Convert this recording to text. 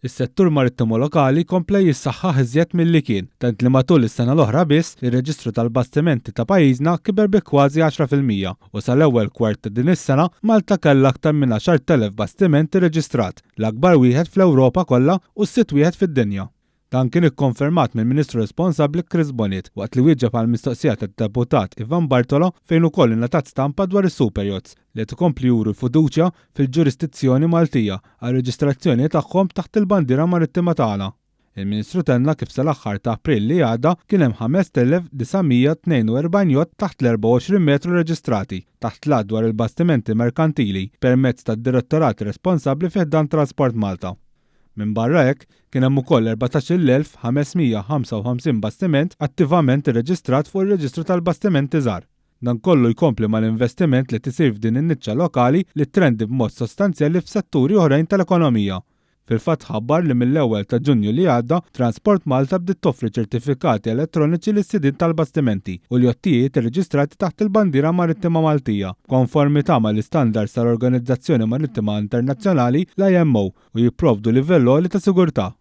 Is-settur marittimu lokali kompla jissaħħaħ iżjed milli kien, tant li matul is-sena l-oħra biss, ir-reġistru tal-bastimenti ta' pajjiżna kiber bi kważi 10% u sal-ewwel kwart ta' din is-sena, Malta kellha aktar minn 10,000 bastiment irreġistrat, l-akbar wieħed fl-Ewropa kollha u s-sitt wieħed fid-dinja. Dan kien ikkonfermat mill-Ministru responsabbli Chris Bonniet waqt li wieġeb għal mistoqsija tad-Deputat Ivan Bartolo fejn ukoll ingħatat stampa dwar is-superyachts li qed ikompli juru l-fiduċja fil-ġurisdizzjoni Maltija għar-reġistrazzjoni tagħhom taħt il-bandiera marittima tagħna. Il-Ministru tenna kif sal-aħħar ta' April li għadda kien hemm 5,942 jott taħt l-24 metru reġistrati taħt l-Att dwar il-Bastimenti Merkantili permezz tad-direttorati responsabbli fi ħdan Transport Malta. Minbarra hekk, kien hemm ukoll 14,555 bastiment attivament irreġistrat fuq ir-reġistru tal-bastimenti żgħar. Dan kollu jkompli mal-investiment li qed isir f'din in-niċċa lokali li trendi b'mod sostanzjali f'setturi oħrajn tal-ekonomija. Fil-fatt tħabbar li mill-ewwel ta' Ġunju li għadda, Transport Malta bdiet toffri ċertifikati elettroniċi lis-sidien tal-bastimenti u l-jottijiet irreġistrati taħt il-bandiera marittima Maltija, b'konformità mal-istandards tal-Organizzazzjoni Marittima Internazzjonali, l-IMO, u jipprovdu livell għoli ta' sigurtà.